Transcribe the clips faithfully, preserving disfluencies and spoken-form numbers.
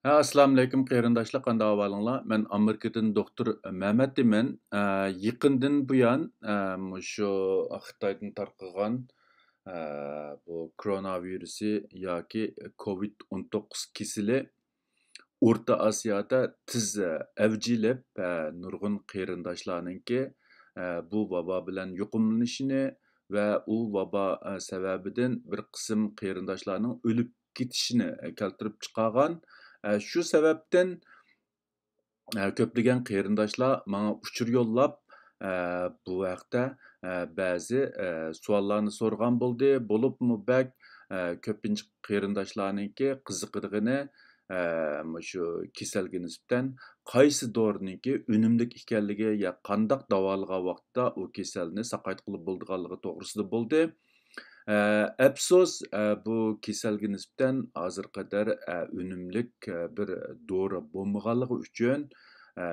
ھە، ئەسسالامۇئەلەيكۇم قېرىنداشلار، قانداق ئەھۋالىڭلار؟ مەن ئامېرىكىدىن دوختۇر مەمەت دېمەن. ئە، يېقىندىن بۇيان، ئە، مۇشۇ خىتايدىن تارقىغان، ئە، بۇ كورونا ۋىرۇسى ياكى كوۋىد ئون توققۇز كېسىلى ئورتا ئاسىيادا تېز، ئە، ئەۋج ئېلىپ، ئە، نۇرغۇن قېرىنداشلارنىڭكى، ئە، بۇ ۋابا بىلەن يۇقۇملىنىشىنى ۋە ئۇ ۋابا، ئە، سەۋەبىدىن بىر قىسىم قېرىنداشلارنىڭ ئۆلۈپ كېتىشىنى، ئە، كەلتۈرۈپ چىقارغان. ئە، شۇ سەۋەبتىن، ئە، كۆپلىگەن قېرىنداشلار ماڭا ئۇچۇر يوللاپ، ئە، بۇ ھەقتە، ئە، بەزى، ئە، سوئاللارنى سورىغان بولدى. بولۇپمۇ بەك، ئە، كۆپىنچە قېرىنداشلارنىڭكى قىزىقىدىغىنى، ئە، مۇشۇ كېسەلگە نىسبەتەن قايسى دورىنىڭكى ئۈنۈملۈك ئىكەنلىكى يا قانداق داۋالىغان ۋاقىتتا ئۇ كېسەلنى ساقايتقىلى بولىدىغانلىقى توغرىسىدا بولدى. ئە، ئەپسۇس، ئە، بۇ كېسەلگە نىسبەتەن ھازىرغا قەدەر، ئە، ئۈنۈملۈك، ئە، بىر دورا بولمىغانلىقى ئۈچۈن، ئە،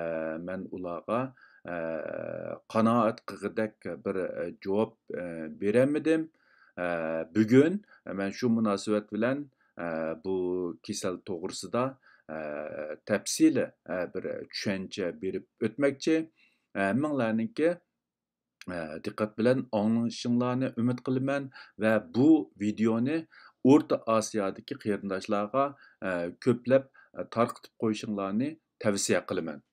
مەن ئۇلارغا، ئە، قانائەت قىلغۇدەك بىر، ئە، جاۋاب، ئە، بېرەلمىدىم. ئە، بۈگۈن مەن شۇ مۇناسىۋەت بىلەن، ئە، بۇ كېسەل توغرىسىدا، ئە، تەپسىلىي، ئە، بىر چۈشەنچە بېرىپ ئۆتمەكچى. ھەممىڭلارنىڭكى، ئە، دىققەت بىلەن ئاڭلىشىڭلارنى ئۈمىد قىلىمەن ۋە بۇ ۋىدېئونى ئورتا ئاسىيادىكى قېرىنداشلارغا، ئە، كۆپلەپ، ئە، تارقىتىپ قويۇشۇڭلارنى تەۋسىيە قىلىمەن.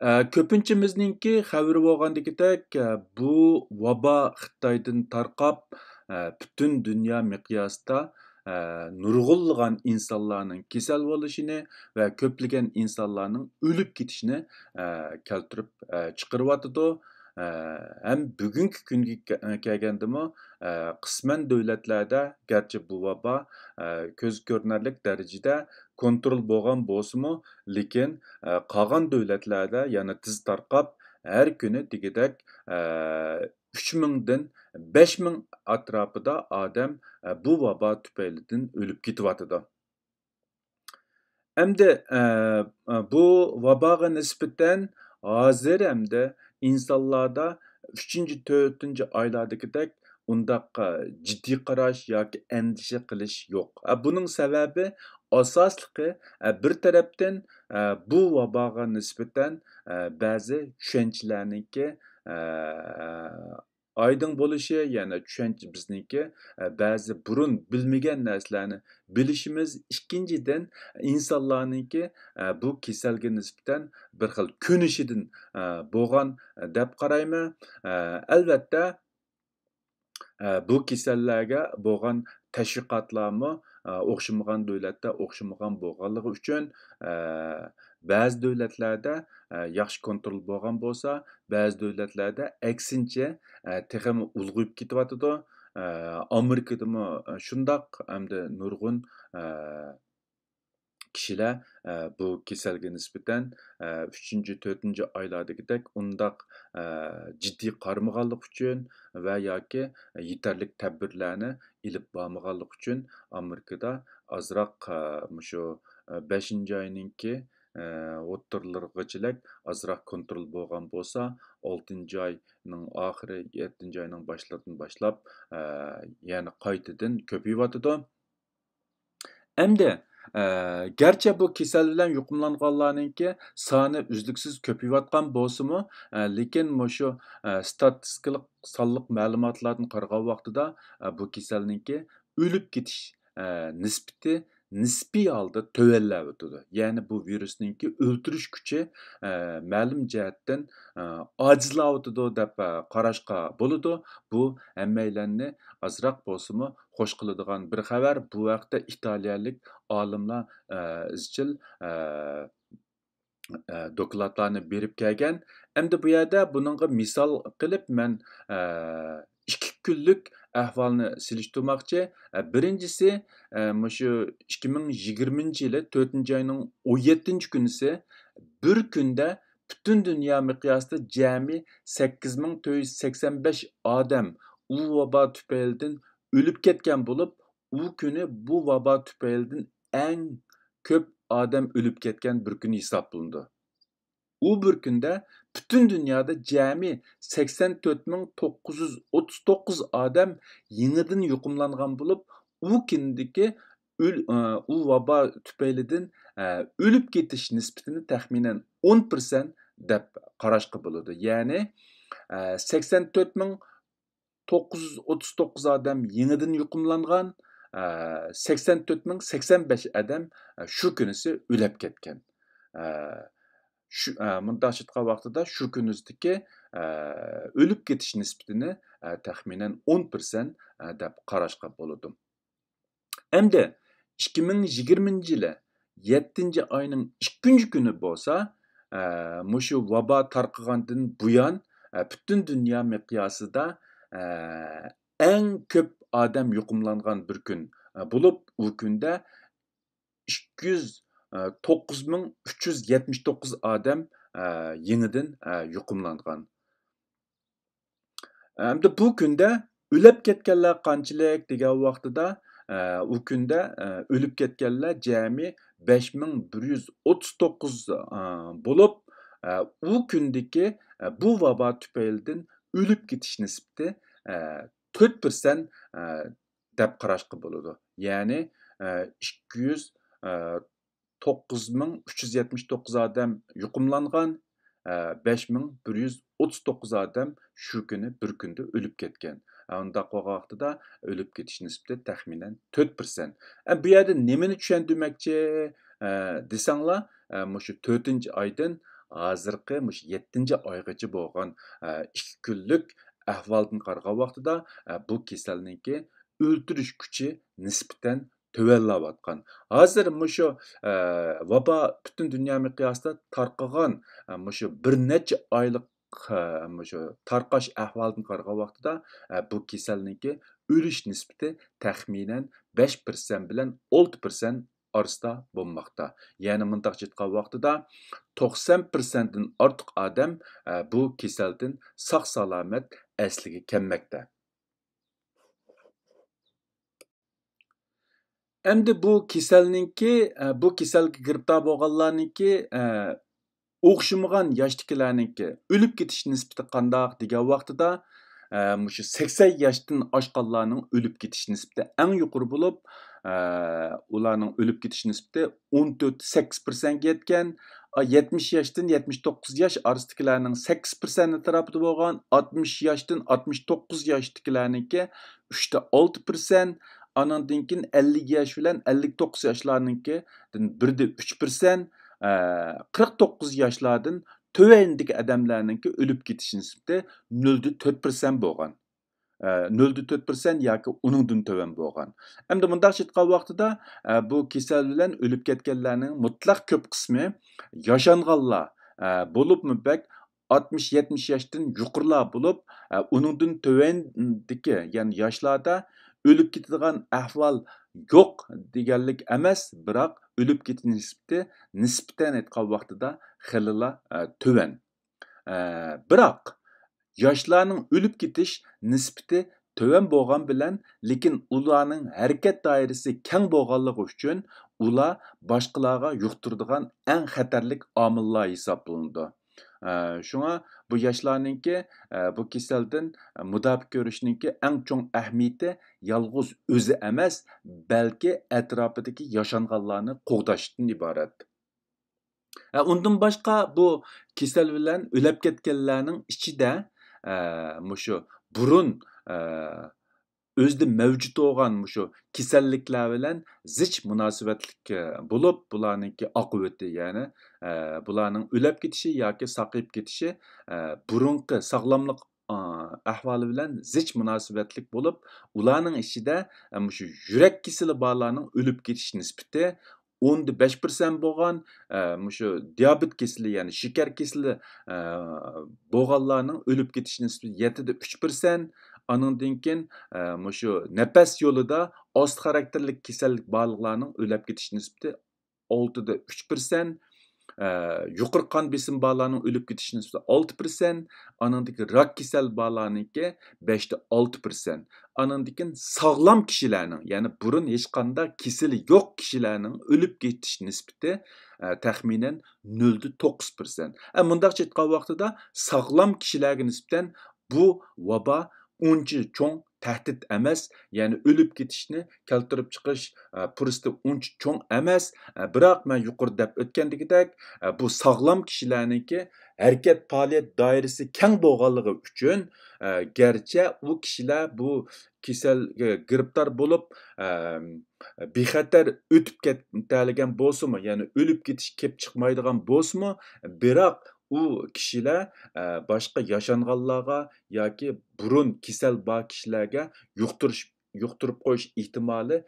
ئە، كۆپىنچىمىزنىڭكى خەۋىرى بولغاندىكىدەك، ئە، بۇ ۋابا خىتايدىن تارقاپ، ئە، پۈتۈن دۇنيا مىقياسىدا، ئە، نۇرغۇنلىغان ئىنسانلارنىڭ كېسەل بولۇشىنى ۋە كۆپلىگەن ئىنسانلارنىڭ ئۆلۈپ كېتىشىنى، ئە، كەلتۈرۈپ، ئە، چىقىرىۋاتىدۇ. ئە، ھەم بۈگۈنكى كۈنگە كە-، كەلگەندىمۇ، ئە، قىسمەن دۆلەتلەردە گەرچە بۇ ۋابا، ئە، كۆز كۆرۈنەرلىك دەرىجىدە كونترول بولغان بولسىمۇ، لېكىن، ئە، قالغان دۆلەتلەردە يەنە تېز تارقاپ، ھەر كۈنى دېگۈدەك، ئە، ئۈچ مىڭدىن بەش مىڭ ئەتراپىدا ئادەم، ئە، بۇ ۋابا تۈپەيلىدىن ئۆلۈپ كېتىۋاتىدۇ. ئەمدى، ئە، ئە، بۇ ۋاباغا نىسبەتەن ھازىر ئەمدى ئىنسانلاردا ئۈچىنچى، تۆتىنچى ئايلاردىكىدەك ئۇنداق، ئە، جىددىي قاراش ياكى ئەندىشە قىلىش يوق. ئە، بۇنىڭ سەۋەبى ئاساسلىقى، ئە، بىر تەرەپتىن، ئە، بۇ ۋاباغا نىسبەتەن، ئە، بەزى چۈشەنچىلەرنىڭكى، ئە، ئايدىڭ بولۇشى، يەنى چۈشەنچە بىزنىڭكى، ئە، بەزى بۇرۇن بىلمىگەن نەرسىلەرنى بىلىشىمىز. ئىككىنچىدىن، ئىنسانلارنىڭكى، ئە، بۇ كېسەلگە نىسبەتەن بىر خىل كۆنۈشىدىن، ئە، بولغان، ئە، دەپ قارايمەن. ئە، ئەلۋەتتە، ئە، بۇ كېسەللەرگە بولغان تەشۋىقاتلارمۇ، ئە، ئوخشىمىغان دۆلەتتە ئوخشىمىغان بولغانلىقى ئۈچۈن، ئە، بەزى دۆلەتلەردە، ئە، ياخشى كونترول بولغان بولسا، بەزى دۆلەتلەردە ئەكسىنچە، ئە، تېخىمۇ ئۇلغىيىپ كېتىۋاتىدۇ. ئە، ئامېرىكىدىمۇ شۇنداق، ئەمدى نۇرغۇن، ئە، كىشىلەر، ئە، بۇ كېسەلگە نىسبەتەن، ئە، ئۈچىنچى، تۆتىنچى ئايلاردىكىدەك ئۇنداق، ئە، جىددىي قارىمىغانلىقى ئۈچۈن ۋە ياكى يېتەرلىك تەدبىرلەرنى ئېلىپ بارمىغانلىقى ئۈچۈن ئامېرىكىدا ئازراق، ئە، مۇشۇ، ئە، بەشىنچى ئاينىڭكى، ئە، ئوتتۇرىلىرىغىچىلىك ئازراق كونترول بولغان بولسا، ئالتىنچى ئاينىڭ ئاخىرى، يەتتىنچى ئاينىڭ باشلىرىدىن باشلاپ، ئە، يەنە قايتىدىن كۆپىيىۋاتىدۇ. ئەمدى، ئە، گەرچە بۇ كېسەل بىلەن يۇقۇملانغانلارنىڭكى سانى ئۈزلۈكسىز كۆپىيىۋاتقان بولسىمۇ، ئە، لېكىن مۇشۇ، ئە، ستاتىستىكىلىق سانلىق مەلۇماتلاردىن قارىغان ۋاقتىدا، ئە، بۇ كېسەلنىڭكى ئۆلۈپ كېتىش، ئە، نىسبىتى نىسپىي ھالدا تۆۋەنلەۋاتىدۇ. يەنى بۇ ۋىرۇسنىڭكى ئۆلتۈرۈش كۈچى، ئە، مەلۇم جەھەتتىن، ئە، ئاجىزلاۋاتىدۇ دەپ، ئە، قاراشقا بولىدۇ. بۇ ھەممەيلەننى ئازراق بولسىمۇ خوش قىلىدىغان بىر خەۋەر. بۇ ھەقتە ئىتالىيەلىك ئالىملار، ئە، ئىزچىل، ئە، ئە، دوكلاتلارنى بېرىپ كەلگەن. ئەمدى بۇ يەردە بۇنىڭغا مىسال قىلىپ مەن، ئە، ئىككى كۈنلۈك ئەھۋالنى سېلىشتۇرماقچى. ئە، بىرىنچىسى، ئە، مۇشۇ ئىككى مىڭ يىگىرمىنچى يىلى تۆتىنچى ئاينىڭ ئون يەتتىنچى كۈنىسى بىر كۈندە پۈتۈن دۇنيا مىقياسىدا جەمئىي سەككىز مىڭ تۆت يۈز سەكسەن بەش ئادەم ئۇ ۋابا تۈپەيلىدىن ئۆلۈپ كەتكەن بولۇپ، ئۇ كۈنى بۇ ۋابا تۈپەيلىدىن ئەڭ كۆپ ئادەم ئۆلۈپ كەتكەن بىر كۈن ھېسابلىنىدۇ. ئۇ بىر كۈندە پۈتۈن دۇنيادا جەمئىي سەكسەن تۆت مىڭ توققۇز يۈز ئوتتۇز توققۇز ئادەم يېڭىدىن يۇقۇملانغان بولۇپ، ئۇ كۈندىكى ئۆل-، ئە، ئۇ ۋابا تۈپەيلىدىن، ئە، ئۆلۈپ كېتىش نىسبىتىنى تەخمىنەن ئون پىرسەنت دەپ قاراشقا بولىدۇ. يەنى، ئە، سەكسەن تۆت مىڭ توققۇز يۈز ئوتتۇز توققۇز ئادەم يېڭىدىن يۇقۇملانغان، ئە، سەكسەن تۆت مىڭ سەكسەن بەش ئادەم، ئە، شۇ كۈنىسى ئۆلۈپ كەتكەن. ئە، شۇ، ئە، مۇنداق ئېيتقان ۋاقتىدا شۇ كۈنىدىكى، ئە، ئۆلۈپ كېتىش نىسبىتىنى، ئە، تەخمىنەن ئون پىرسەنت، ئە، دەپ قاراشقا بولىدۇ. ئەمدى ئىككى مىڭ يىگىرمىنچى يىلى يەتتىنچى ئاينىڭ ئىككىنچى كۈنى بولسا، ئە، مۇشۇ ۋابا تارقىغاندىن بۇيان، ئە، پۈتۈن دۇنيا مىقياسىدا، ئە، ئەڭ كۆپ ئادەم يۇقۇملانغان بىر كۈن، ئە، بولۇپ، ئۇ كۈندە ئىككى يۈز، ئە، توققۇز مىڭ ئۈچ يۈز يەتمىش توققۇز ئادەم، ئە، يېڭىدىن، ئە، يۇقۇملانغان. ئەمدى بۇ كۈندە ئۆلۈپ كەتكەنلەر قانچىلىك دېگەن ۋاقتىدا، ئە، ئۇ كۈندە، ئە، ئۆلۈپ كەتكەنلەر جەمئىي بەش مىڭ بىر يۈز ئوتتۇز توققۇز، ئە، بولۇپ، ئە، ئۇ كۈندىكى، ئە، بۇ ۋابا تۈپەيلىدىن ئۆلۈپ كېتىش نىسبىتى، ئە، تۆت پىرسەنت، ئە، دەپ قاراشقا بولىدۇ. يەنى، ئە، ئىككى يۈز، ئە، توققۇز مىڭ ئۈچ يۈز يەتمىش توققۇز ئادەم يۇقۇملانغان، ئە، بەش مىڭ بىر يۈز ئوتتۇز توققۇز ئادەم شۇ كۈنى بىر كۈندە ئۆلۈپ كەتكەن. ئە، ئۇنداق بولغان ۋاقتىدا ئۆلۈپ كېتىش نىسبىتى تەخمىنەن تۆت پىرسەنت. ئە، بۇ يەردە نېمىنى چۈشەندۈرمەكچى، ئە، دېسەڭلار، ئە، مۇشۇ تۆتىنچى ئايدىن ھازىرقى مۇشۇ يەتتىنچى ئايغىچە بولغان، ئە، ئىككى كۈنلۈك ئەھۋالدىن قارىغان ۋاقتىدا، ئە، بۇ كېسەلنىڭكى ئۆلتۈرۈش كۈچى نىسبەتەن تۆۋەنلەۋاتقان. ھازىر مۇشۇ، ئە، ۋابا پۈتۈن دۇنيا مىقياسىدا تارقىغان، ئە، مۇشۇ بىر نەچچە ئايلىق، ئە، مۇشۇ تارقاش ئەھۋالىدىن قارىغان ۋاقتىدا، ئە، بۇ كېسەلنىڭكى ئۆلۈش نىسبىتى تەخمىنەن بەش پىرسەنت بىلەن ئالتە پىرسەنت ئارىسىدا بولماقتا. يەنى مۇنداق ئېيتقان ۋاقتىدا توقسان پىرسەنتتىن ئارتۇق ئادەم، ئە، بۇ كېسەلدىن ساق-سالامەت ئەسلىگە كەلمەكتە. ئەمدى بۇ كېسەلنىڭكى، ئە، بۇ كېسەلگە گىرىپتار بولغانلارنىڭكى، ئە، ئوخشىمىغان ياشتىكىلەرنىڭكى ئۆلۈپ كېتىش نىسبىتى قانداق دېگەن ۋاقتىدا، ئە، مۇشۇ سەكسەن ياشتىن ئاشقانلارنىڭ ئۆلۈپ كېتىش نىسبىتى ئەڭ يۇقىرى بولۇپ، ئە، ئۇلارنىڭ ئۆلۈپ كېتىش نىسبىتى ئون تۆت سەككىز پىرسەنتكە يەتكەن. ئا، يەتمىش ياشتىن يەتمىش توققۇز ياش ئارىسىدىكىلەرنىڭ سەككىز پىرسەنت ئەتراپىدا بولغان، ئاتمىش ياشتىن ئاتمىش توققۇز ياشتىكىلەرنىڭكى ئۈچتە ئالتە پىرسەنت، ئانىڭدىن كېيىن ئەللىك ياش بىلەن ئەللىك توققۇز ياشلارنىڭكىدىن بىردە ئۈچ پىرسەنت، ئە، قىرىق توققۇز ياشلاردىن تۆۋەندىكى ئادەملەرنىڭكى ئۆلۈپ كېتىش نىسبىتى نۆلدە تۆت پىرسەنت بولغان. ئە، نۆلدە تۆت پىرسەنت ياكى ئۇنىڭدىن تۆۋەن بولغان. ئەمدى مۇنداق ئېيتقان ۋاقتىدا، ئە، بۇ كېسەل بىلەن ئۆلۈپ كەتكەنلەرنىڭ مۇتلەق كۆپ قىسمى ياشانغانلار، ئە، بولۇپمۇ بەك ئاتمىش يەتمىش ياشتىن يۇقىرىلار بولۇپ، ئە، ئۇنىڭدىن تۆۋەندىكى، يەنى ياشلاردا ئۆلۈپ كېتىدىغان ئەھۋال يوق دېگەنلىك ئەمەس، بىراق ئۆلۈپ كېتىش نىسبىتى نىسبەتەن ئېيتقان ۋاقتىدا خېلىلا، ئە، تۆۋەن. ئە، بىراق ياشلارنىڭ ئۆلۈپ كېتىش نىسبىتى تۆۋەن بولغان بىلەن، لېكىن ئۇلارنىڭ ھەرىكەت دائىرىسى كەڭ بولغانلىقى ئۈچۈن، ئۇلار باشقىلارغا يۇقتۇرىدىغان ئەڭ خەتەرلىك ئامىللار ھېسابلىنىدۇ. ئە، شۇڭا بۇ ياشلارنىڭكى، ئە، بۇ كېسەلدىن مۇداپىئە كۆرۈشنىڭكى ئەڭ چوڭ ئەھمىيىتى يالغۇز ئۆزى ئەمەس، بەلكى ئەتراپىدىكى ياشانغانلارنى قوغداشتىن ئىبارەت. ئە، ئۇندىن باشقا، بۇ كېسەل بىلەن ئۆلۈپ كەتكەنلەرنىڭ ئىچىدە، ئە، مۇشۇ بۇرۇن، ئە، ئۆزىدە مەۋجۇت بولغان مۇشۇ كېسەللىكلەر بىلەن زىچ مۇناسىۋەتلىك، ئە، بولۇپ، بۇلارنىڭكى ئاقىۋىتى، يەنى، ئە، بۇلارنىڭ ئۆلۈپ كېتىشى ياكى ساقىيىپ كېتىشى، ئە، بۇرۇنقى ساغلاملىق، ئە، ئەھۋالى بىلەن زىچ مۇناسىۋەتلىك بولۇپ، ئۇلارنىڭ ئىچىدە، ئە، مۇشۇ يۈرەك كېسىلى بارلارنىڭ ئۆلۈپ كېتىش نىسبىتى ئوندا بەش پىرسەنت بولغان، ئە، مۇشۇ دىيابېت كېسىلى، يەنى شېكەر كېسىلى، ئە، بولغانلارنىڭ ئۆلۈپ كېتىش نىسبىتى يەتتىدە ئۈچ پىرسەنت. ئانىڭدىن كېيىن، ئە، مۇشۇ نەپەس يولىدا ئاستا خاراكتېرلىك كېسەللىك بارلىقلارنىڭ ئۆلۈپ كېتىش نىسبىتى ئالتىدە ئۈچ پىرسەنت. ئە، يۇقىرى قان بېسىمى بارلارنىڭ ئۆلۈپ كېتىش نىسبىتى ئالتە پىرسەنت. ئانىڭدىن كېيىن راك كېسەل بارلارنىڭكى بەشتە ئالتە پىرسەنت. ئانىڭدىن كېيىن ساغلام كىشىلەرنىڭ، يەنى بۇرۇن ھېچقانداق كېسىلى يوق كىشىلەرنىڭ ئۆلۈپ كېتىش نىسبىتى، ئە، تەخمىنەن نۆلدە توققۇز پىرسەنت. ئە، مۇنداقچە ئېيتقان ۋاقتىدا ساغلام كىشىلەرگە نىسبەتەن بۇ ۋابا ئۇنچە چوڭ تەھدىت ئەمەس، يەنى ئۆلۈپ كېتىشنى كەلتۈرۈپ چىقىش، ئە، پۇرسىتى ئۇنچە چوڭ ئەمەس. ئە، بىراق مەن يۇقىرىدا دەپ ئۆتكەندىكىدەك، ئە، بۇ ساغلام كىشىلەرنىڭكى ھەرىكەت پائالىيەت دائىرىسى كەڭ بولغانلىقى ئۈچۈن، ئە، گەرچە ئۇ كىشىلەر بۇ كېسەلگە گىرىپتار بولۇپ، ئە، بىخەتەر ئۆتۈپ كېتەلىگەن بولسىمۇ، يەنى ئۆلۈپ كېتىش كېلىپ چىقمايدىغان بولسىمۇ، بىراق ئۇ كىشىلەر، ئە، باشقا ياشانغانلارغا ياكى بۇرۇن كېسەل بار كىشىلەرگە يۇقتۇرۇش، يۇقتۇرۇپ قويۇش ئېھتىمالى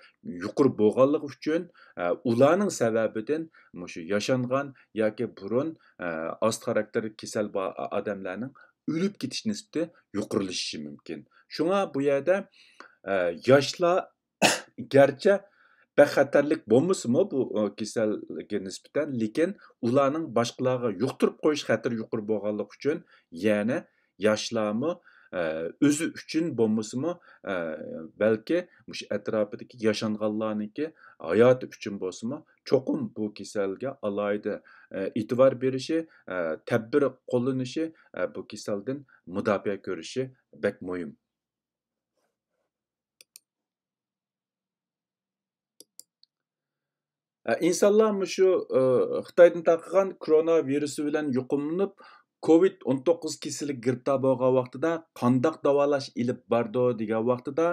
يۇقىرى بولغانلىقى ئۈچۈن، ئە، ئۇلارنىڭ سەۋەبىدىن مۇشۇ ياشانغان ياكى بۇرۇن، ئە، ئاستا خاراكتېرلىك كېسەل بار ئادەملەرنىڭ ئۆلۈپ كېتىش نىسبىتى يۇقىرىلىشىشى مۇمكىن. شۇڭا بۇ يەردە، ئە، ياشلار گەرچە بەك خەتەرلىك بولمىسىمۇ بۇ، ئۇ، كېسەلگە نىسبەتەن، لېكىن ئۇلارنىڭ باشقىلارغا يۇقتۇرۇپ قويۇش خەتىرى يۇقىرى بولغانلىقى ئۈچۈن، يەنە ياشلارمۇ، ئە، ئۆزى ئۈچۈن بولمىسىمۇ، ئە، بەلكى مۇشۇ ئەتراپىدىكى ياشانغانلارنىڭكى ھاياتى ئۈچۈن بولسىمۇ، چوقۇم بۇ كېسەلگە ئالاھىدە، ئە، ئېتىبار بېرىشى، ئە، تەدبىر قوللىنىشى، ئە، بۇ كېسەلدىن مۇداپىئە كۆرۈشى بەك مۇھىم. ئە، ئىنسانلار مۇشۇ، ئە، خىتايدىن تارقىغان كورونا ۋىرۇسى بىلەن يۇقۇملىنىپ، كوۋىد ئون توققۇز كېسىلىگە گىرىپتار بولغان ۋاقتىدا قانداق داۋالاش ئېلىپ بارىدۇ دېگەن ۋاقتىدا،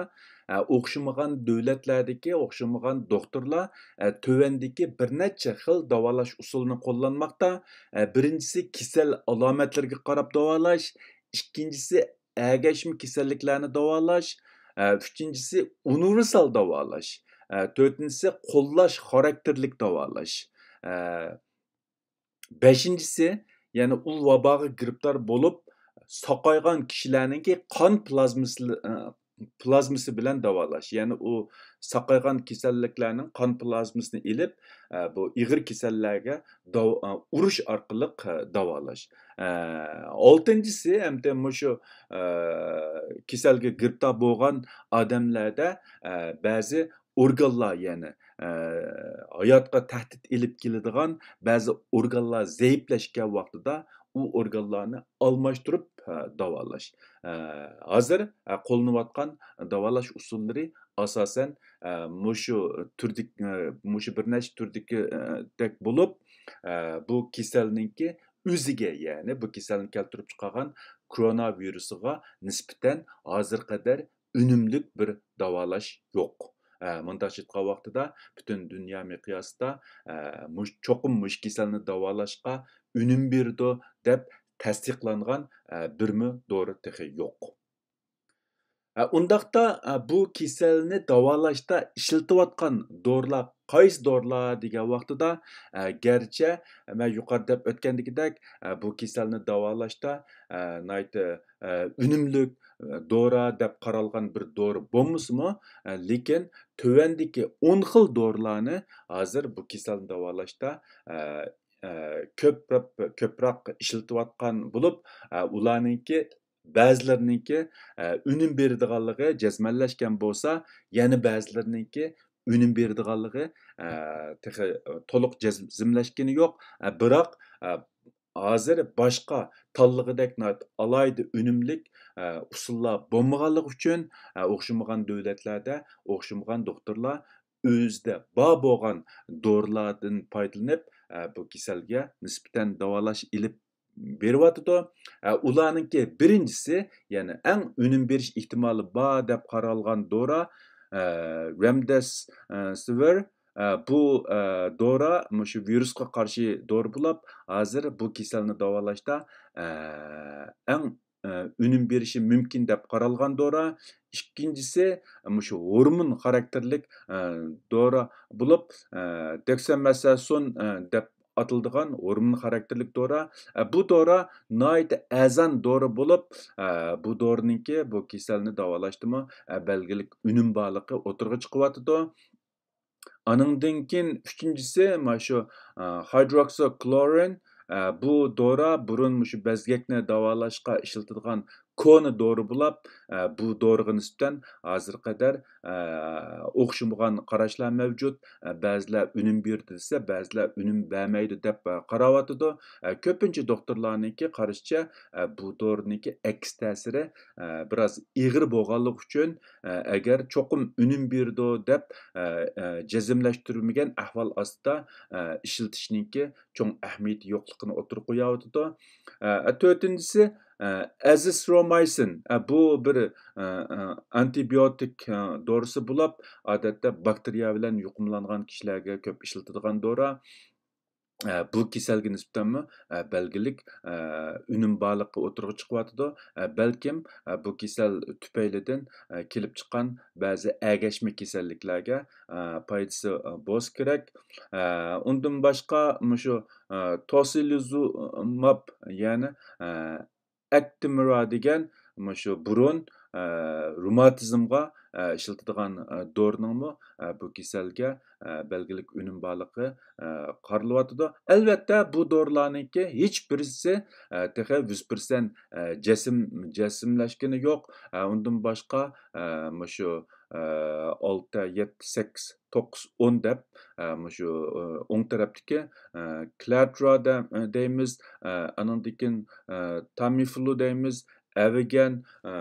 ئە، ئوخشىمىغان دۆلەتلەردىكى ئوخشىمىغان دوختۇرلار، ئە، تۆۋەندىكى بىر نەچچە خىل داۋالاش ئۇسۇلىنى قوللانماقتا. ئە، بىرىنچىسى كېسەل ئالامەتلىرىگە قاراپ داۋالاش، ئىككىنچىسى ئەگەشمە كېسەللىكلەرنى داۋالاش، ئە، ئۈچىنچىسى ئۇنىۋېرسال داۋالاش، ئە، تۆتىنچىسى قوللاش خاراكتېرلىك داۋالاش، ئە، بەشىنچىسى، يەنى ئۇ ۋاباغا گىرىپتار بولۇپ ساقايغان كىشىلەرنىڭكى قان پلازمىسى، ئە، پلازمىسى بىلەن داۋالاش. يەنى ئۇ ساقايغان كېسەللىكلەرنىڭ قان پلازمىسىنى ئېلىپ، ئە، بۇ ئېغىر كېسەللەرگە داۋ-، ئە، ئۇرۇش ئارقىلىق، ئە، داۋالاش. ئە، ئالتىنچىسى، ئەمدى مۇشۇ، ئە، كېسەلگە گىرىپتار بولغان ئادەملەردە، ئە، بەزى ئورگانلار، يەنى، ئە، ھاياتقا تەھدىت ئېلىپ كېلىدىغان بەزى ئورگانلار زەئىپلەشكەن ۋاقتىدا ئۇ ئورگانلارنى ئالماشتۇرۇپ، ئە، داۋالاش. ئە، ھازىر، ئە، قوللىنىۋاتقان داۋالاش ئۇسۇللىرى ئاساسەن، ئە، مۇشۇ تۈردىكى، ئە، مۇشۇ بىر نەچچە تۈردىكى، ئە، دەك بولۇپ، ئە، بۇ كېسەلنىڭكى ئۆزىگە، يەنى بۇ كېسەلنى كەلتۈرۈپ چىقارغان كورونا ۋىرۇسىغا نىسبەتەن ھازىرغا قەدەر ئۈنۈملۈك بىر داۋالاش يوق. ئە، مۇنداقچە ئېيتقان ۋاقتىدا، پۈتۈن دۇنيا مىقياسىدا، ئە، مۇش-، چوقۇم مۇشۇ كېسەلنى داۋالاشقا ئۈنۈم بېرىدۇ دەپ تەستىقلانغان، ئە، بىرمۇ دورا تېخى يوق. ئە، ئۇنداقتا، ئە، بۇ كېسەلنى داۋالاشتا ئىشلىتىۋاتقان دورىلار قايسى دورىلار دېگەن ۋاقتىدا، ئە، گەرچە مەن يۇقىرىدا دەپ ئۆتكەندىكىدەك، ئە، بۇ كېسەلنى داۋالاشتا، ئە، ناھايىتى، ئە، ئۈنۈملۈك، ئە، دورا دەپ قارالغان بىر دورا بولمىسىمۇ، ئە، لېكىن تۆۋەندىكى ئون خىل دورىلارنى ھازىر بۇ كېسەلنى داۋالاشتا، ئە، ئە، كۆپ، كۆپرەك ئىشلىتىۋاتقان بولۇپ، ئە، ئۇلارنىڭكى بەزىلىرىنىڭكى، ئە، ئۈنۈم بېرىدىغانلىقى جەزمەنلەشكەن بولسا، يەنە بەزىلىرىنىڭكى ئۈنۈم بېرىدىغانلىقى، ئە، تېخى تولۇق جەزملەشكىنى يوق. ئە، بىراق، ئە، ھازىر باشقا تاللىغۇدەك ناھايىتى ئالاھىدە ئۈنۈملۈك، ئە، ئۇسۇللار بولمىغانلىقى ئۈچۈن، ئە، ئوخشىمىغان دۆلەتلەردە ئوخشىمىغان دوختۇرلار ئۆزىدە بار بولغان دورىلاردىن پايدىلىنىپ، ئە، بۇ كېسەلگە نىسبەتەن داۋالاش ئېلىپ بېرىۋاتىدۇ. ئە، ئۇلارنىڭكى بىرىنچىسى، يەنى ئەڭ ئۈنۈم بېرىش ئېھتىمالى بار دەپ قارالغان دورا، ئە، رەمدېسىۋىر. ئە، بۇ، ئە، دورا مۇشۇ ۋىرۇسقا قارشى دورا بولۇپ، ھازىر بۇ كېسەلنى داۋالاشتا، ئە، ئەڭ، ئە، ئۈنۈم بېرىشى مۇمكىن دەپ قارالغان دورا. ئىككىنچىسى، مۇشۇ ھورمون خاراكتېرلىك، ئە، دورا بولۇپ، ئە، دېكسامېتاسون، ئە، دەپ ئاتىلىدىغان ھورمون خاراكتېرلىك دورا. ئە، بۇ دورا ناھايىتى ئەرزان دورا بولۇپ، ئە، بۇ دورىنىڭكى بۇ كېسەلنى داۋالاشتىمۇ، ئە، بەلگىلىك ئۈنۈم بارلىقى ئوتتۇرىغا چىقىۋاتىدۇ. ئانىڭدىن كېيىن ئۈچىنچىسى، مانا شۇ، ئە، ھىدروكسىكلورىن. ئە، بۇ دورا بۇرۇن مۇشۇ بەزگەكنى داۋالاشقا ئىشلىتىدىغان كونا دورا بولاپ، ئە، بۇ دورىغا نىسبەتەن ھازىرغا قەدەر، ئە، ئوخشىمىغان قاراشلار مەۋجۇت. ئە، بەزىلەر ئۈنۈم بېرىدۇ دېسە، بەزىلەر ئۈنۈم بەرمەيدۇ دەپ، ئە، قاراۋاتىدۇ. ئە، كۆپىنچە دوختۇرلارنىڭكى قارىشىچە، ئە، بۇ دورىنىڭكى ئەكس تەسىرى، ئە، بىراز ئېغىر بولغانلىقى ئۈچۈن، ئە، ئەگەر چوقۇم ئۈنۈم بېرىدۇ دەپ، ئە، ئە، جەزملەشتۈرمىگەن ئەھۋال ئاستىدا، ئە، ئىشلىتىشنىڭكى چوڭ ئەھمىيىتى يوقلۇقىنى ئوتتۇرىغا قويۇۋاتىدۇ. ئە، تۆتىنچىسى، ئە، ئەزىسرومايسىن. ئە، بۇ بىر، ئە، ئە، ئانتىبىيوتىك، ئە، دورىسى بولۇپ، ئادەتتە باكتېرىيە بىلەن يۇقۇملانغان كىشىلەرگە كۆپ ئىشلىتىدىغان دورا. ئە، بۇ كېسەلگە نىسبەتەنمۇ، ئە، بەلگىلىك، ئە، ئۈنۈم بارلىقى ئوتتۇرىغا چىقىۋاتىدۇ. ئە، بەلكىم، ئە، بۇ كېسەل تۈپەيلىدىن، ئە، كېلىپ چىققان بەزى ئەگەشمە كېسەللىكلەرگە، ئە، پايدىسى، ئە، بولسا كېرەك. ئە، ئۇندىن باشقا مۇشۇ، ئە، توسىلىزۇماب، يەنى، ئە، ئەكتىمرا دېگەن مۇشۇ بۇرۇن، ئە، روماتىزمغا، ئە، ئىشلىتىدىغان، ئە، دورىنىڭمۇ، ئە، بۇ كېسەلگە، ئە، بەلگىلىك ئۈنۈم بارلىقى، ئە، قارىلىۋاتىدۇ. ئەلۋەتتە، بۇ دورىلارنىڭكى ھېچ بىرسى، ئە، تېخى يۈز پىرسەنت، ئە، جەسم-، جەسملەشكىنى يوق. ئە، ئۇندىن باشقا، ئە، مۇشۇ، ئە، ئالتە، يەتتە، سەككىز، توققۇز، ئون دەپ، ئە، مۇشۇ، ئە، ئوڭ تەرەپتىكى، ئە، كلاترا دە-، دەيمىز، ئە، ئانىڭدىن كېيىن، ئە، تامىفلۇ دەيمىز، ئەۋىگەن، ئە،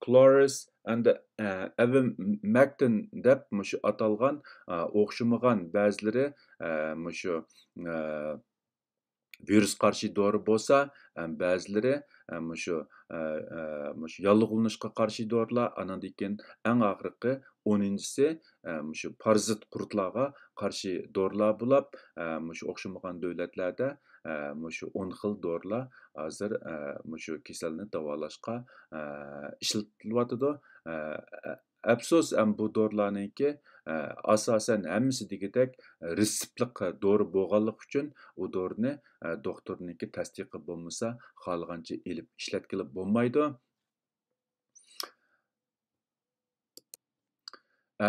كلورىس ئەند، ئە، ئەۋىمەكتىن دەپ مۇشۇ ئاتالغان، ئە، ئوخشىمىغان بەزىلىرى، ئە، مۇشۇ، ئە، ۋىرۇس قارشى دورا بولسا، ئە، بەزىلىرى، ئە، مۇشۇ، ئە، ئە، مۇشۇ ياللۇغلىنىشقا قارشى دورىلار، ئانىڭدىن كېيىن ئەڭ ئاخىرقى ئونىنچىسى، ئە، مۇشۇ پارازىت قۇرتلارغا قارشى دورىلار بولاپ، ئە، مۇشۇ ئوخشىمىغان دۆلەتلەردە، ئە، مۇشۇ ئون خىل دورىلار ھازىر، ئە، مۇشۇ كېسەلنى داۋالاشقا، ئە، ئىشلىتىلىۋاتىدۇ. ئە، ئەپسۇس، ئەم، بۇ دورىلارنىڭكى، ئە، ئاساسەن ھەممىسى دېگۈدەك رېتسېپلىق دورا بولغانلىقى ئۈچۈن ئۇ دورىنى، ئە، دوختۇرنىڭكى تەستىقى بولمىسا خالىغانچە ئېلىپ ئىشلەتكىلى بولمايدۇ. ئە،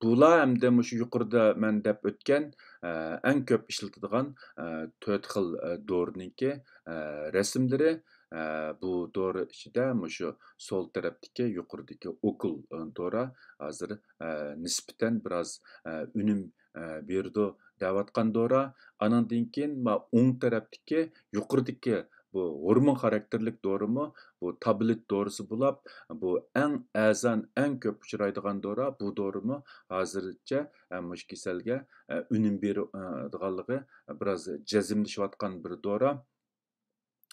بۇلار ئەمدى مۇشۇ يۇقىرىدا مەن دەپ ئۆتكەن، ئە، ئەڭ كۆپ ئىشلىتىدىغان، ئە، تۆت خىل، ئە، دورىنىڭكى، ئە، رەسىملىرى. ئە، بۇ دورا ئىچىدە مۇشۇ سول تەرەپتىكى يۇقىرىدىكى ئوكۇل، ئە، دورا ھازىر، ئە، نىسبەتەن بىراز، ئە، ئۈنۈم، ئە، بېرىدۇ دەۋاتقان دورا. ئانىڭدىن كېيىن ما ئوڭ تەرەپتىكى يۇقىرىدىكى بۇ ھورمون خاراكتېرلىك دورىمۇ بۇ تابلېت دورىسى بولاپ، بۇ ئەڭ ئەرزان، ئەڭ كۆپ ئۇچرايدىغان دورا. بۇ دورىمۇ ھازىرچە، ئە، مۇشۇ كېسەلگە، ئە، ئۈنۈم بېرىدىغانلىقى بىراز جەزملىشىۋاتقان بىر دورا.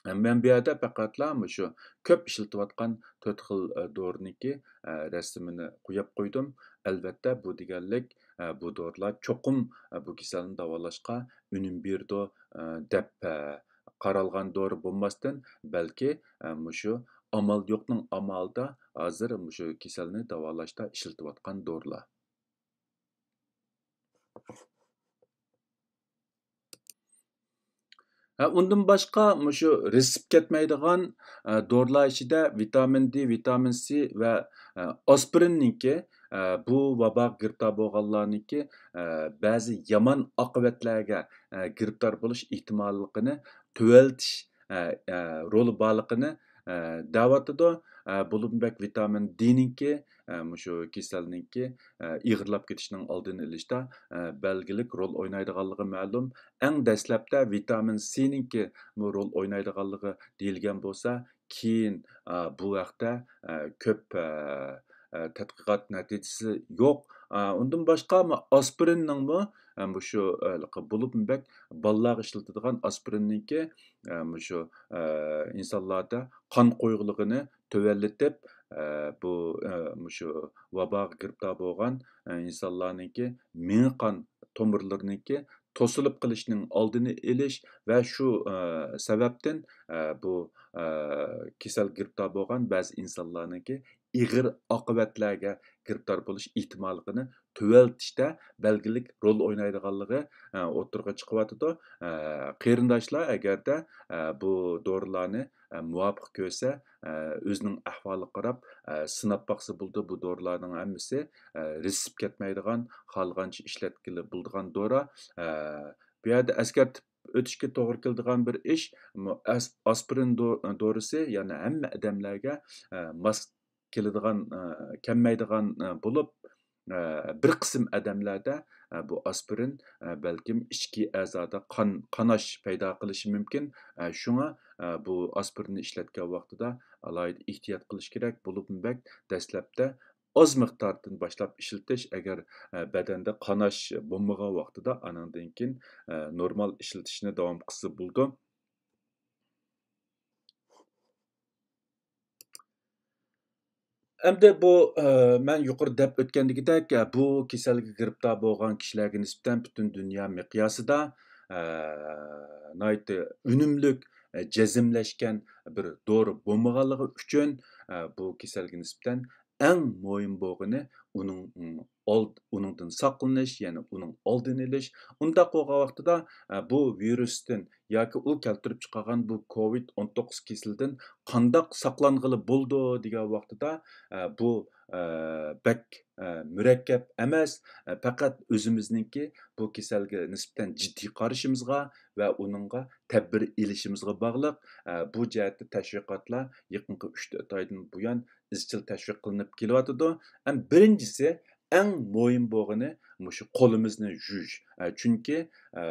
ئە، مەن بۇ يەردە پەقەتلا مۇشۇ كۆپ ئىشلىتىۋاتقان تۆت خىل، ئە، دورىنىڭكى، ئە، رەسىمىنى قويۇپ قويدۇم. ئەلۋەتتە، بۇ دېگەنلىك، ئە، بۇ دورىلار چوقۇم، ئە، بۇ كېسەلنى داۋالاشقا ئۈنۈم بېرىدۇ، ئە، دەپ، ئە، قارالغان دورا بولماستىن، بەلكى، ئە، مۇشۇ ئامال يوقنىڭ ئامالىدا ھازىر مۇشۇ كېسەلنى داۋالاشتا ئىشلىتىۋاتقان دورىلار. ھە، ئۇندىن باشقا مۇشۇ رېتسېپت كەتمەيدىغان، ئە، دورىلار ئىچىدە ۋىتامىن دې، ۋىتامىن سى ۋە، ئە، ئاسپىرىننىڭكى، ئە، بۇ ۋاباغا گىرىپتار بولغانلارنىڭكى، ئە، بەزى يامان ئاقىۋەتلەرگە، ئە، گىرىپتار بولۇش ئېھتىماللىقىنى تۆۋەنلىتىش، ئە، ئە، رولى بارلىقىنى، ئە، دەۋاتىدۇ. ئە، بولۇپمۇ بەك ۋىتامىن دېنىڭكى، ئە، مۇشۇ كېسەلنىڭكى، ئە، ئېغىرلاپ كېتىشنىڭ ئالدىنى ئېلىشتا، ئە، بەلگىلىك رول ئوينايدىغانلىقى مەلۇم. ئەڭ دەسلەپتە ۋىتامىن سىنىڭكى بۇ رول ئوينايدىغانلىقى دېيىلگەن بولسا، كېيىن، ئە، بۇ ھەقتە، ئە، كۆپ، ئە، ئە، تەتقىقات نەتىجىسى يوق. ئە، ئۇندىن باشقا، ما-، ئاسپىرىننىڭمۇ، ئە، مۇشۇ، ئە، بولۇپمۇ بەك بالىلارغا ئىشلىتىدىغان ئاسپىرىننىڭكى، ئە، مۇشۇ، ئە، ئىنسانلاردا قان قويۇقلۇقىنى تۆۋەنلىتىپ، ئە، بۇ، ئە، مۇشۇ ۋاباغا گىرىپتار بولغان، ئە، ئىنسانلارنىڭكى مېڭە قان تومۇرلىرىنىڭكى توسۇلۇپ قېلىشنىڭ ئالدىنى ئېلىش ۋە شۇ، ئە، سەۋەبتىن، ئە، بۇ، ئە، كېسەل گىرىپتار بولغان بەزى ئىنسانلارنىڭكى ئېغىر ئاقىۋەتلەرگە گىرىپتار بولۇش ئېھتىماللىقىنى تۆۋەنلىتىشتە بەلگىلىك رول ئوينايدىغانلىقى، ئە، ئوتتۇرىغا چىقىۋاتىدۇ. ئە، قېرىنداشلار ئەگەردە، ئە، بۇ دورىلارنى، ئە، مۇۋاپىق كۆرسە، ئە، ئۆزىنىڭ ئەھۋالىغا قاراپ، ئە، سىناپ باقسا بولىدۇ. بۇ دورىلارنىڭ ھەممىسى، ئە، رېتسېپت كەتمەيدىغان، خالىغانچە ئىشلەتكىلى بولىدىغان دورا. ئە، بۇ يەردە ئەسكەرتىپ ئۆتۈشكە توغرا كېلىدىغان بىر ئىش، مۇ-، ئاس-، ئاسپىرىن دو-، دورىسى، يەنى ھەممە ئادەملەرگە، ئە، ماس كېلىدىغان، ئە، كەلمەيدىغان، ئە، بولۇپ، ئە، بىر قىسىم ئادەملەردە، ئە، بۇ ئاسپىرىن، ئە، بەلكىم ئىچكى ئەزادا قان، قاناش پەيدا قىلىشى مۇمكىن. ئە، شۇڭا، ئە، بۇ ئاسپىرىننى ئىشلەتكەن ۋاقتىدا ئالاھىدە ئېھتىيات قىلىش كېرەك. بولۇپمۇ بەك دەسلەپتە ئاز مىقداردىن باشلاپ ئىشلىتىش، ئەگەر، ئە، بەدەندە قاناش بولمىغان ۋاقتىدا، ئانىڭدىن كېيىن، ئە، نورمال ئىشلىتىشنى داۋام قىلسا بولىدۇ. ئەمدى بۇ، ئە، مەن يۇقىرىدا دەپ ئۆتكەندىكىدەك، ئە، بۇ كېسەلگە گىرىپتار بولغان كىشىلەرگە نىسبەتەن پۈتۈن دۇنيا مىقياسىدا، ئە، ناھايىتى ئۈنۈملۈك، ئە، جەزملەشكەن بىر دورا بولمىغانلىقى ئۈچۈن، ئە، بۇ كېسەلگە نىسبەتەن ئەڭ مۇھىم بولغىنى ئۇنىڭ، ئالد-، ئۇنىڭدىن ساقلىنىش، يەنى ئۇنىڭ ئالدىنى ئېلىش. ئۇنداق بولغان ۋاقتىدا، ئە، بۇ ۋىرۇستىن ياكى ئۇ كەلتۈرۈپ چىقارغان بۇ كوۋىد ئون توققۇز كېسىلىدىن قانداق ساقلانغىلى بولىدۇ دېگەن ۋاقتىدا، ئە، بۇ، ئە، بەك، ئە، مۇرەككەپ ئەمەس. ئە، پەقەت ئۆزىمىزنىڭكى بۇ كېسەلگە نىسبەتەن جىددىي قارىشىمىزغا ۋە ئۇنىڭغا تەدبىر ئېلىشىمىزغا باغلىق. ئە، بۇ جەھەتتە تەشۋىقاتلار يېقىنقى ئۈچ تۆت ئايدىن بۇيان ئىزچىل تەشۋىق قىلىنىپ كېلىۋاتىدۇ. ھەم بىرىنچىسى، ئەڭ مۇھىم بولغىنى مۇشۇ قولىمىزنى يۇيۇش. ئە، چۈنكى، ئە،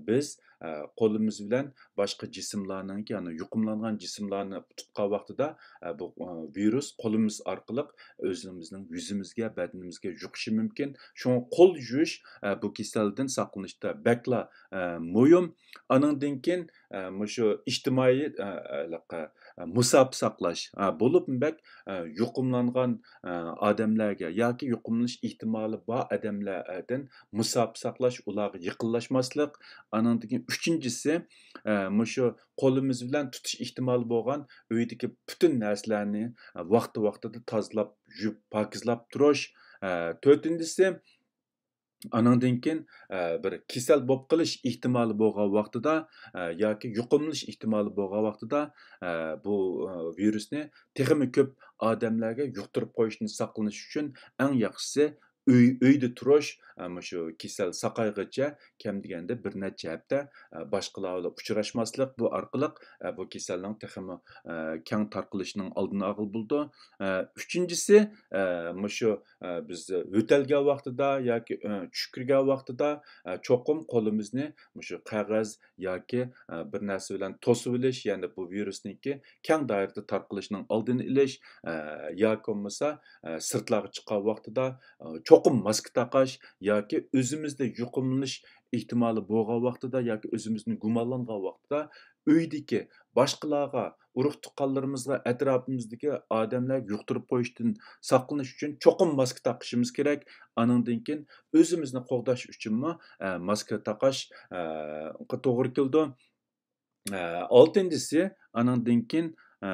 بىز، ئە، قولىمىز بىلەن باشقا جىسىملارنىڭكى، يەنى يۇقۇملانغان جىسىملارنى تۇتقان ۋاقتىدا، ئە، بۇ، ئە، ۋىرۇس قولىمىز ئارقىلىق ئۆزىمىزنىڭ يۈزىمىزگە، بەدىنىمىزگە يۇقۇشى مۇمكىن. شۇڭا قول يۇيۇش، ئە، بۇ كېسەلدىن ساقلىنىشتا بەكلا، ئە، مۇھىم. ئانىڭدىن كېيىن، ئە، مۇشۇ ئىجتىمائىي، ئە، ھېلىقى، ئە، مۇساپە ساقلاش، ئە، بولۇپمۇ بەك، ئە، يۇقۇملانغان، ئە، ئادەملەرگە ياكى يۇقۇملىنىش ئېھتىمالى بار ئادەملەردىن مۇساپە ساقلاش، ئۇلارغا يېقىنلاشماسلىق. ئانىڭدىن كېيىن ئۈچىنچىسى، ئە، مۇشۇ قولىمىز بىلەن تۇتۇش ئېھتىمالى بولغان ئۆيدىكى پۈتۈن نەرسىلەرنى، ئە، ۋاقتى ۋاقتىدا تازىلاپ، يۇيۇپ، پاكىزلاپ تۇرۇش. ئە، تۆتىنچىسى، ئانىڭدىن كېيىن، ئە، بىر كېسەل بولۇپ قېلىش ئېھتىمالى بولغان ۋاقتىدا، ئە، ياكى يۇقۇملىنىش ئېھتىمالى بولغان ۋاقتىدا، ئە، بۇ، ئە، ۋىرۇسنى تېخىمۇ كۆپ ئادەملەرگە يۇقتۇرۇپ قويۇشتىن ساقلىنىش ئۈچۈن ئەڭ ياخشىسى ئۆي، ئۆيدە تۇرۇش، ئە، مۇشۇ كېسەل ساقايغىچە كەم دېگەندە بىر نەچچە ھەپتە، ئە، باشقىلار بىلەن ئۇچراشماسلىق، بۇ ئارقىلىق، ئە، بۇ كېسەلنىڭ تېخىمۇ، ئە، كەڭ تارقىلىشىنىڭ ئالدىنى ئالغىلى بولىدۇ. ئە، ئۈچىنچىسى، ئە، مۇشۇ، ئە، بىز يۆتەلگەن ۋاقتىدا ياكى، ئە، چۈش كۆرگەن ۋاقتىدا، ئە، چوقۇم قولىمىزنى مۇشۇ قەغەز ياكى، ئە، بىر نەرسە بىلەن توسۇۋېلىش، يەنى بۇ ۋىرۇسنىڭكى كەڭ دائىرىدە تارقىلىشىنىڭ ئالدىنى ئېلىش، ئە، ياكى بولمىسا، ئە، سىرتلارغا چىققان ۋاقتىدا، ئە، چوقۇم ماسكا تاقاش ياكى ئۆزىمىزدە يۇقۇملىنىش ئېھتىمالى بولغان ۋاقتىدا ياكى ئۆزىمىزنى گۇمانلانغان ۋاقتىدا ئۆيدىكى باشقىلارغا، ئۇرۇق-تۇغقانلىرىمىزغا، ئەتراپىمىزدىكى ئادەملەرگە يۇقتۇرۇپ قويۇشتىن ساقلىنىش ئۈچۈن چوقۇم ماسكا تاقىشىمىز كېرەك. ئانىڭدىن كېيىن ئۆزىمىزنى قوغداش ئۈچۈنمۇ، ئە، ماسكا تاقاش، ئە، توغرا كېلىدۇ. ئە، ئالتىنچىسى، ئانىڭدىن كېيىن، ئە،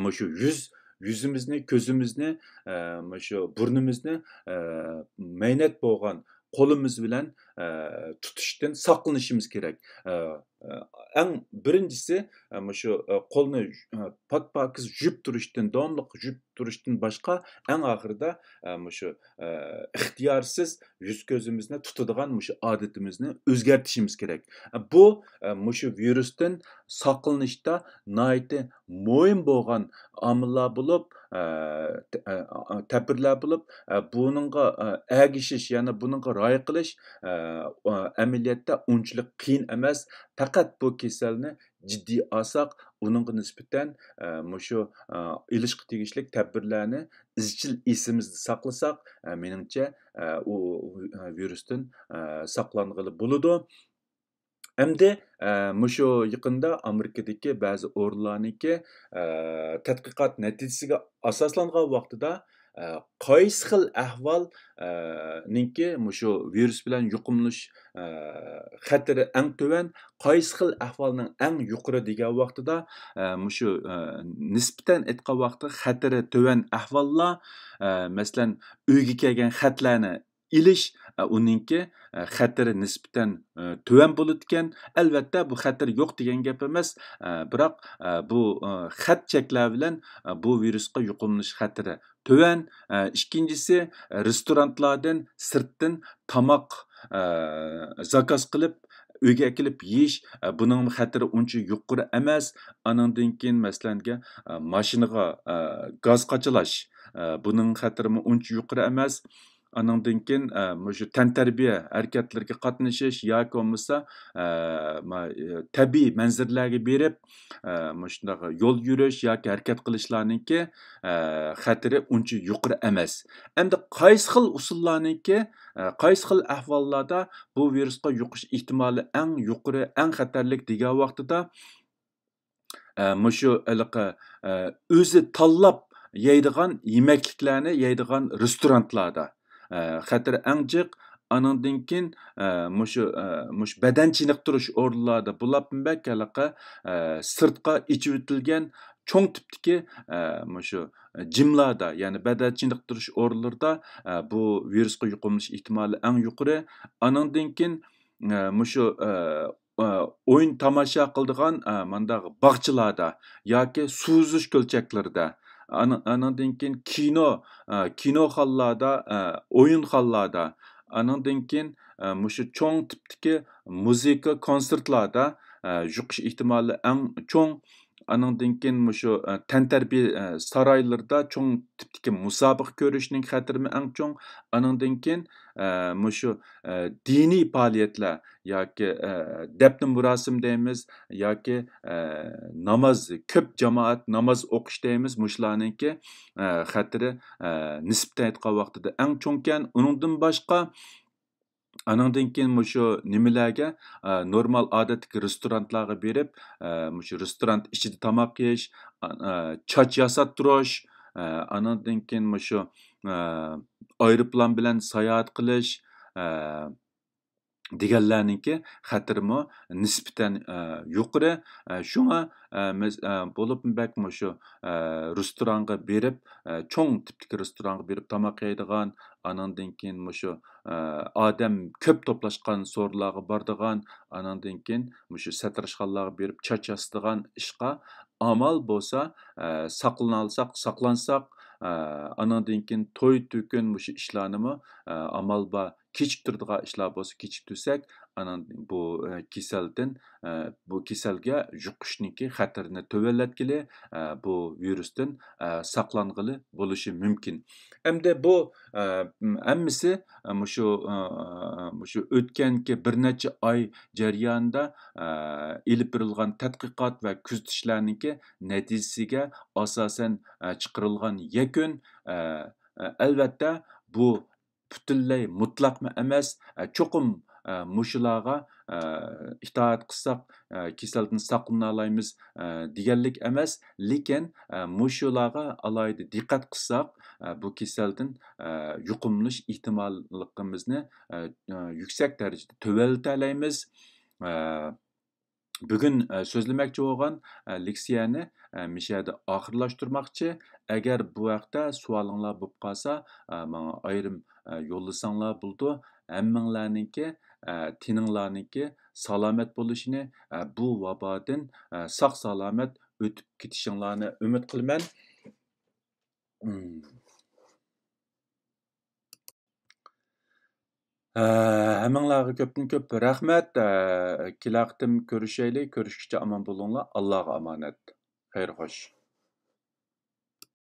مۇشۇ يۈز، يۈزىمىزنى، كۆزىمىزنى، ئە، مۇشۇ بۇرنىمىزنى، ئە، مەينەت بولغان قولىمىز بىلەن، ئە، تۇتۇشتىن ساقلىنىشىمىز كېرەك. ئە، ئە، ئەڭ بىرىنچىسى، ئە، مۇشۇ، ئە، قولنى، ئە، پاك-پاكىز يۇيۇپ تۇرۇشتىن، داۋاملىق يۇيۇپ تۇرۇشتىن باشقا، ئەڭ ئاخىرىدا، ئە، مۇشۇ، ئە، ئىختىيارسىز يۈز-كۆزىمىزنى تۇتىدىغان مۇشۇ ئادىتىمىزنى ئۆزگەرتىشىمىز كېرەك. بۇ، ئە، مۇشۇ ۋىرۇستىن ساقلىنىشتا ناھايىتى مۇھىم بولغان ئامىللار بولۇپ، ئە، تە-، ئە، تەدبىرلەر بولۇپ، ئە، بۇنىڭغا، ئە، ئەگىشىش، يەنى بۇنىڭغا رىئايە قىلىش، ئە، ئە، ئەمەلىيەتتە ئۇنچىلىك قىيىن ئەمەس. پەقەت بۇ كېسەلنى جىددىي ئالساق، ئۇنىڭغا نىسبەتەن، ئە، مۇشۇ، ئە، ئېلىشقا تېگىشلىك تەدبىرلەرنى ئىزچىل ئېسىمىزدە ساقلىساق، ئە، مېنىڭچە، ئە، ئۇ، ئۇ، ئە، ۋىرۇستىن، ئە، ساقلانغىلى بولىدۇ. ئەمدى، ئە، مۇشۇ يېقىندا ئامېرىكىدىكى بەزى ئورۇنلارنىڭكى، ئە، تەتقىقات نەتىجىسىگە ئاساسلانغان ۋاقتىدا، ئە، قايسى خىل ئەھۋال، ئە، نىڭكى مۇشۇ ۋىرۇس بىلەن يۇقۇملىنىش، ئە، خەتىرى ئەڭ تۆۋەن، قايسى خىل ئەھۋالنىڭ ئەڭ يۇقىرى دېگەن ۋاقتىدا، ئە، مۇشۇ، ئە، نىسبەتەن ئېيتقان ۋاقتىدا خەتىرى تۆۋەن ئەھۋاللار، ئە، مەسىلەن، ئۆيگە كەلگەن خەتلەرنى ئېلىش، ئە، ئۇنىڭكى، ئە، خەتىرى نىسبەتەن، ئە، تۆۋەن بولىدىكەن. ئەلۋەتتە، بۇ خەتەر يوق دېگەن گەپ ئەمەس، ئە، بىراق، ئە، بۇ، ئە، خەت چەكلەر بىلەن، ئە، بۇ ۋىرۇسقا يۇقۇملىنىش خەتىرى تۆۋەن. ئە، ئىككىنچىسى، رېستورانلاردىن سىرتتىن تاماق، ئە، زاكاز قىلىپ، ئۆيگە ئەكېلىپ يېيىش، ئە، بۇنىڭ خەتىرى ئۇنچە يۇقىرى ئەمەس. ئانىڭدىن كېيىن، مەسىلەنگە، ئە، ماشىنىغا، ئە، گاز قاچىلاش، ئە، بۇنىڭ خەتىرىمۇ ئۇنچە يۇقىرى ئەمەس. ئانىڭدىن كېيىن، ئە، مۇشۇ تەنتەربىيە ھەرىكەتلىرىگە قاتنىشىش ياكى بولمىسا، ئە، ما-، ئە، تەبىئىي مەنزىرىلەرگە بېرىپ، ئە، مۇشۇنداق يول يۈرۈش ياكى ھەرىكەت قىلىشلارنىڭكى، ئە، خەتىرى ئۇنچە يۇقىرى ئەمەس. ئەمدى قايسى خىل ئۇسۇللارنىڭكى، ئە، قايسى خىل ئەھۋاللاردا بۇ ۋىرۇسقا يۇقۇش ئېھتىمالى ئەڭ يۇقىرى، ئەڭ خەتەرلىك دېگەن ۋاقتىدا، ئە، مۇشۇ ھېلىقى، ئە، ئۆزى تاللاپ يەيدىغان يېمەكلىكلەرنى يەيدىغان رېستورانلاردا، ئە، خەتىرى ئەڭ جىق. ئانىڭدىن كېيىن، ئە، مۇشۇ، ئە، مۇشۇ بەدەن چېنىقتۇرۇش ئورۇنلاردا بولۇپمۇ بەك ھېلىقى، ئە، سىرتقا ئېچىۋېتىلگەن چوڭ تىپتىكى، ئە، مۇشۇ جىملاردا، يەنى بەدەن چېنىقتۇرۇش ئورۇنلىرىدا، ئە، بۇ ۋىرۇسقا يۇقۇملىنىش ئېھتىمالى ئەڭ يۇقىرى. ئانىڭدىن كېيىن، ئە، مۇشۇ، ئە، ئە، ئويۇن تاماشا قىلىدىغان، ئە، مانداق باغچىلاردا ياكى سۇ ئۈزۈش كۆلچەكلىرىدە، ئانا-، ئانىڭدىن كېيىن كىنو، ئە، كىنوخانىلاردا، ئە، ئويۇنخانىلاردا، ئانىڭدىن كېيىن، ئە، مۇشۇ چوڭ تىپتىكى مۇزىكا كونسېرتلاردا، ئە، يۇقۇش ئېھتىمالى ئەڭ چوڭ. ئانىڭدىن كېيىن مۇشۇ، ئە، تەنتەربىيە، ئە، سارايلىرىدا چوڭ تىپتىكى مۇسابىقە كۆرۈشنىڭ خەتىرىمۇ ئەڭ چوڭ. ئانىڭدىن كېيىن، ئە، مۇشۇ، ئە، دىنىي پائالىيەتلەر ياكى، ئە، دەپنە مۇراسىم دەيمىز ياكى، ئە، ناماز، كۆپ جامائەت ناماز ئوقۇش دەيمىز، مۇشۇلارنىڭكى، ئە، خەتىرى، ئە، نىسبىتەن ئېيتقان ۋاقتىدا ئەڭ چوڭكەن. ئۇنىڭدىن باشقا، ئانىڭدىن كېيىن مۇشۇ نېمىلەرگە، ئە، نورمال ئادەتتىكى رېستورانلارغا بېرىپ، ئە، مۇشۇ رېستوران ئىچىدە تاماق يېيىش، ئا-، ئە، چاچ ياساتتۇرۇش، ئە، ئانىڭدىن كېيىن مۇشۇ، ئە، ئايروپىلان بىلەن ساياھەت قىلىش، ئە، دېگەنلەرنىڭكى خەتىرىمۇ نىسبىتەن، ئە، يۇقىرى. ئە، شۇڭا، ئە، مەس-، ئە، بولۇپمۇ بەك مۇشۇ، ئە، رېستورانغا بېرىپ، ئە، چوڭ تىپتىكى رېستورانغا بېرىپ تاماق يەيدىغان، ئانىڭدىن كېيىن مۇشۇ، ئە، ئادەم كۆپ توپلاشقان سورۇنلارغا بارىدىغان، ئانىڭدىن كېيىن مۇشۇ سەتراشخانىلارغا بېرىپ چاچ ياسىتىدىغان ئىشقا ئامال بولسا، ئە، ساقلىنالىساق ساقلانساق، ئە، ئانىڭدىن كېيىن توي تۆكۈن مۇشۇ ئىشلارنىمۇ، ئە، ئامال بار كېچىكتۈرىدىغان ئىشلار بولسا كېچىكتۈرسەك، ئانان بۇ، ئە، كېسەلدىن، ئە، بۇ كېسەلگە يۇقۇشنىڭكى خەتىرىنى تۆۋەنلەتكىلى، ئە، بۇ ۋىرۇستىن، ئە، ساقلانغىلى بولۇشى مۇمكىن. ئەمدى بۇ، ئە، ھەممىسى، ئە، مۇشۇ، ئە، مۇشۇ ئۆتكەنكى بىر نەچچە ئاي جەريانىدا، ئە، ئېلىپ بېرىلغان تەتقىقات ۋە كۆزىتىشلەرنىڭكى نەتىجىسىگە ئاساسەن، ئە، چىقىرىلغان يەكۈن. ئە، ئە، ئەلۋەتتە، بۇ پۈتۈنلەي مۇتلەقمۇ ئەمەس، ئە، چوقۇم، ئە، مۇشۇلارغا، ئە، ئىتائەت قىلساق، ئە، كېسەلدىن ساقلىنالايمىز، ئە، دېگەنلىك ئەمەس، لېكىن، ئە، مۇشۇلارغا ئالاھىدە دىققەت قىلساق، ئە، بۇ كېسەلدىن، ئە، يۇقۇملىنىش ئېھتىماللىقىمىزنى، ئە، ئە، يۈكسەك دەرىجىدە تۆۋەنلىتەلەيمىز. ئە، بۈگۈن، ئە، سۆزلىمەكچى بولغان، ئە، لېكسىيەنى، ئە، مىشەدە ئاخىرلاشتۇرماقچى. ئەگەر بۇ ھەقتە سوئالىڭلار بولۇپ قالسا، ئە، ماڭا ئايرىم، ئە، يوللىساڭلار بولىدۇ. ھەممىڭلارنىڭكى، ئە، تېنىڭلارنىڭكى سالامەت بولۇشىنى، ئە، بۇ ۋابادىن، ئە، ساق-سالامەت ئۆتۈپ كېتىشىڭلارنى ئۈمىد قىلىمەن. ھەممىڭلارغا كۆپتىن كۆپ رەھمەت. كېلەر قېتىم كۆرۈشەيلى. كۆرۈشكىچە ئامان بولۇڭلار. ئاللاغا ئامانەت. خەير خوش.